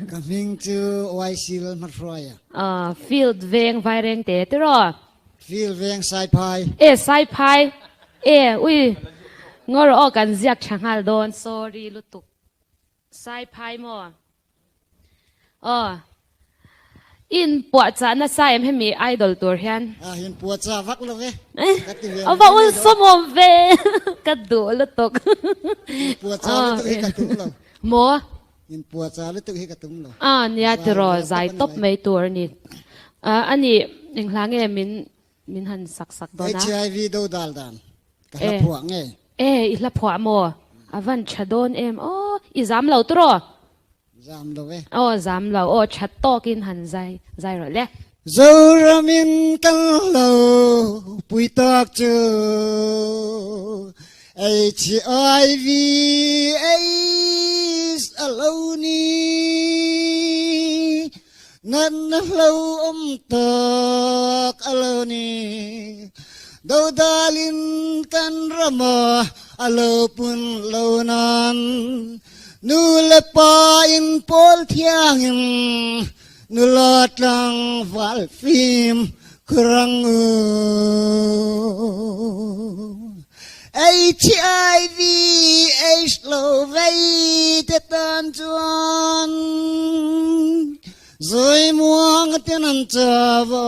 Ka hming chu YC Lalhmahruaia. Ah, field veng vaireng te tiraw? Field veng Saiphai. E Saiphai. E ui ngawr aw kan ziak tha nghal dawn sorry lutuk. Saiphai maw? Aw. In puahchah nasa em hemi idol tur hian? Ah, in puahchah vak lo ve. Ka ti ve. Ava ulsawmawm ve. Ka duh lutuk. In puahchah lutuk hi ka tum lo. Maw? In puahchah lutuk hi ka tum lo. Ah, nia tiraw zai tawp mai tur a ni. Ah, ani eng hla nge min min han sak sak dawn a? HIV do dal dan ka hla phuah nge? E, i hla phuah maw? A van tha dawn em aw, i zam lo tiraw? Zam lo e. Aw, zam lo. Aw, tha tawkin han zai zai rawh le. Zoramin kan lo pui tak chu HIV AIDS a lo ni. Natna hlo awm tak a lo ni. Dodalin kan rama a lo pun lo nan Nu le pa in pawl thiangin nula tlangval fim khurang u. HIV AIDS lo vei te tan chuan zawi muang ten an chava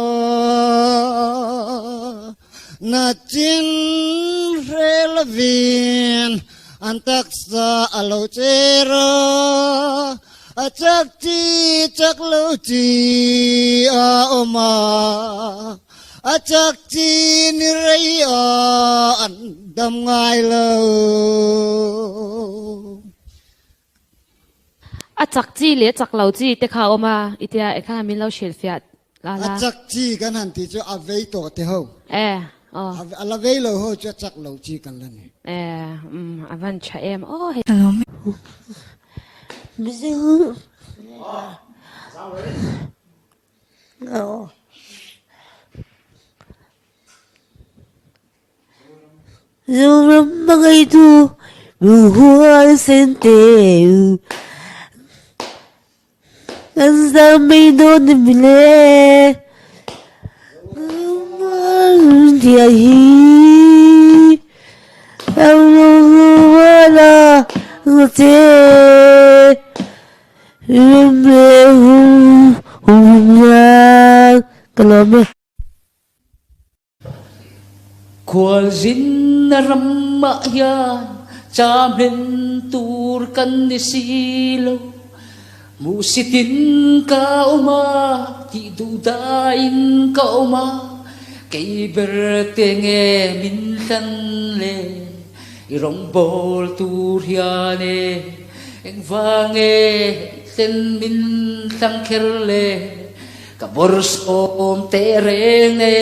na chin hre lovin An taksa a lo cher a, a chak chi chak lo chi a awm a, a chak chi ni rei a an dam ngai lo. A chak chi leh chak lo chi te kha a awm a, i tia e kha min lo hrilhfiah la la. A chak chi kan han tih chu a vei tawh te ho. E, aw. A la vei lo ho chu a chak lo chi kan la ni. E, um, a van tha em aw hei. Zoram hmangaitu Ruhual Sente u Kan zam mai dawn em le Tia hi Ruhuala che Rum le hum hum Ka lawm e. Khualzin ram ah hian chamhlen tur kan ni si lo. Hmuhsit in ka awm a, tih duh dahin ka awm a, kei ber te nge min hlan le? I rawngbâwl tur hian e, engvang nge hlen min hlang kher le? Ka bawrhsawm teh reng e.